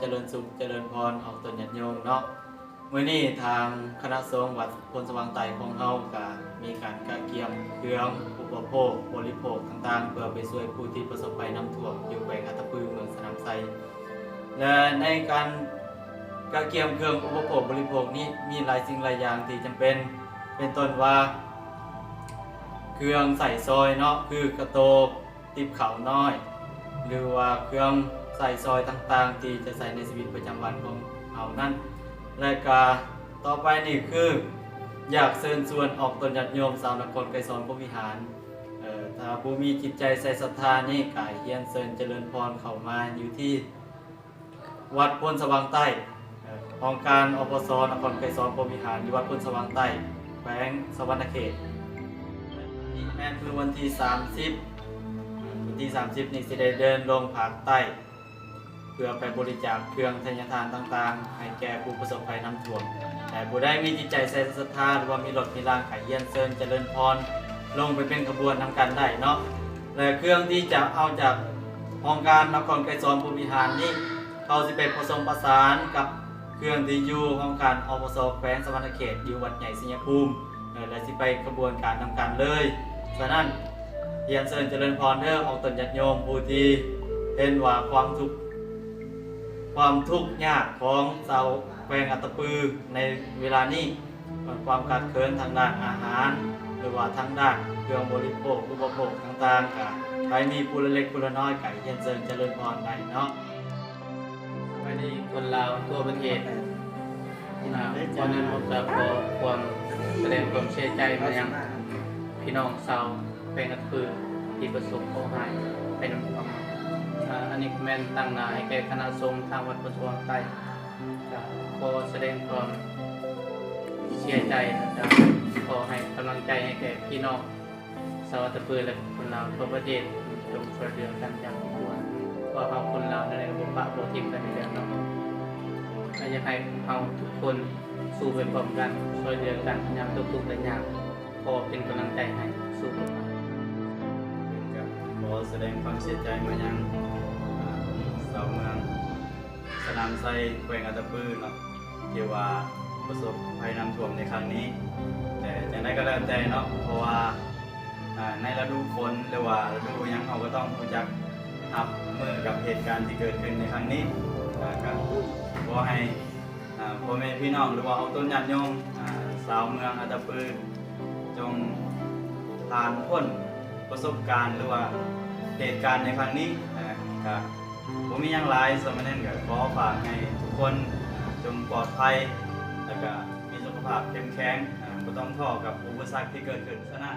ຈະເລີນສຸກ ຈະເລີນພອນອອກຕົນຍາດໂຍມເນາະ. ມື້ນີ້ທາງຄະນະສົງວັດໂພນສະຫວ່າງໃຕ້ຂອງເຮົາກະມີການກະກຽມເຄື່ອງອຸປະໂພກບໍລິໂພກຕ່າງໆ ເພື່ອໄປຊ່ວຍຜູ້ທີ່ປະສົບໄພນ້ຳຖ້ວມຢູ່ແຂວງອັດຕະປື ເມືອງສະໜາມໄຊ ແລະ ໃນການກະກຽມເຄື່ອງອຸປະໂພກບໍລິໂພກນີ້ ມີຫຼາຍສິ່ງຫຼາຍຢ່າງທີ່ຈຳເປັນ ເປັນຕົ້ນວ່າ ເຄື່ອງໃຊ້ສອຍເນາະ ຄືກະໂຕບ ຕິບເຂົ້ານ້ອຍ ຫຼືວ່າເຄື່ອງໃຊ້ສອຍຕ່າງໆ ທີ່ຈະໃຊ້ໃນຊີວິດປະຈຳວັນຂອງເຮົານັ້ນ ແລະກະຕໍ່ໄປນີ້ຄື ຢາກເຊີນຊວນອອກຕົນຍາດໂຍມຊາວນະຄອນໄກສອນພົມວິຫານ ເອີ ຖ້າຜູ້ມີຈິດໃຈໃສ່ສັດທານີ້ ກະຮຽນເຊີນຈະເລີນພອນເຂົ້າມາຢູ່ທີ່ ວັດໂພນສະຫວ່າງໃຕ້ ເອີ ຫ້ອງການ ອພສ ນະຄອນໄກສອນພົມວິຫານ ຢູ່ວັດໂພນສະຫວ່າງໃຕ້ ແຂວງສະຫວັນນະເຂດ. ນີ້ແມ່ນມື້ວັນທີສາມສິບ ເອີ ວັນທີສາມສິບນີ້ຊິໄດ້ເດີນລົງພາກໃຕ້ ເພື່ອໄປບໍລິຈາກເຄື່ອງໄທຍະທານຕ່າງໆ ໃຫ້ແກ່ຜູ້ປະສົບໄພນ້ຳຖ້ວມ ແລະ ຜູ້ໃດມີຈິດໃຈໃສ່ສັດທາ ຫຼືວ່າມີລົດມີລາ ກະຮຽນເຊີນຈະເລີນພອນ ລົງໄປເປັນຂະບວນນຳກັນໄດ້ເນາະ. ແລະ ເຄື່ອງທີ່ຈະເອົາຈາກຫ້ອງການນະຄອນໄກສອນພົມວິຫານນີ້ ເຮົາຊິໄປປະສົມປະສານກັບເຄື່ອງທີ່ຢູ່ຫ້ອງການ ອພສ ແຂວງສະຫວັນນະເຂດ ຢູ່ວັດໃຫຍ່ໄຊຍະພູມ ເອີ ແລະ ຊິໄປຂະບວນການນຳກັນເລີຍ. ສະນັ້ນ ຮຽນເຊີນຈະເລີນພອນເດີ ອອກຕົນຍາດໂຍມ ຜູ້ທີ່ເຫັນວ່າຄວາມທຸກ ຄວາມທຸກຍາກຂອງຊາວແຂວງອັດຕະປືໃນເວລານີ້ ຄວາມຂາດເຂີນທາງດ້ານອາຫານ ຫຼືວ່າທາງດ້ານເຄື່ອງບໍລິໂພກ ອຸປະໂພກຕ່າງໆ ກະໃຜມີຜູ້ລະເລັກຜູ້ລະນ້ອຍ ກະຮຽນເຊີນຈະເລີນພອນໄດ້ເນາະ. ສະບາຍດີຄົນລາວທົ່ວປະເທດ. ອາ ກ່ອນອື່ນເຮົາກະຂໍຄວາມ ສະແດງຄວາມເສຍໃຈມາຍັງພີ່ນ້ອງຊາວແຂວງອັດຕະປືທີ່ປະສົບເຄາະຮ້າຍໄພນ້ຳຖ້ວມ. ອາ ອັນນີ້ກະແມ່ນຕາງໜ້າໃຫ້ແກ່ຄະນະສົງທາງວັດໂພນສະຫວ່າງໃຕ້ ກະຂໍສະແດງຄວາມເສຍໃຈ ແລະກະຂໍໃຫ້ກຳລັງໃຈໃຫ້ແກ່ພີ່ນ້ອງ ຊາວອັດຕະປື ແລະ ຄົນລາວທົ່ວປະເທດ ຈົ່ງຊ່ວຍເຫຼືອກັນຢ່າງທຸກຄົນ ເພາະເຮົາຄົນລາວແນວໃດກະບໍ່ປະບໍ່ຖິ້ມກັນຢູ່ແລ້ວເນາະ. ກະຢາກໃຫ້ເຮົາທຸກຄົນສູ້ໄປພ້ອມກັນ ຊ່ວຍເຫຼືອກັນຍາມຕົກທຸກໄດ້ຍາກ ຂໍເປັນກຳລັງໃຈໃຫ້ສູ້ຕໍ່ໄປ. ກະຂໍສະແດງຄວາມເສຍໃຈມາຍັງ ອາ ຊາວເມືອງ ສະໜາມໄຊ ແຂວງອັດຕະປືເນາະ ທີ່ວ່າປະສົບໄພນ້ຳຖ້ວມໃນຄັ້ງນີ້. ແຕ່ຈັ່ງໃດກະແລ້ວແຕ່ເນາະ ເພາະວ່າ ອາ ໃນລະດູຝົນ ຫຼືວ່າລະດູຫຍັງ ເຮົາກະຕ້ອງຮູ້ຈັກຮັບມືກັບເຫດການທີ່ເກີດຂຶ້ນໃນຄັ້ງນີ້. ກະ ກະຂໍໃຫ້ ອາ ພໍ່ແມ່ພີ່ນ້ອງ ຫຼືວ່າອອກຕົນຍາດໂຍມ ອາ ຊາວເມືອງອັດຕະປື ຈົ່ງຜ່ານພົ້ນປະສົບການ ຫຼືວ່າເຫດການໃນຄັ້ງນີ້. ອາ ກະບໍ່ມີຫຍັງຫຼາຍ ສະມາເນນກະຂໍຝາກໃຫ້ທຸກຄົນ ອາ ຈົ່ງປອດໄພ ແລະກະມີສຸຂະພາບເຂັ້ມແຂງ ອາ ບໍ່ຕ້ອງທໍ້ກັບອຸປະສັກທີ່ເກີດຂຶ້ນ. ສະນັ້ນ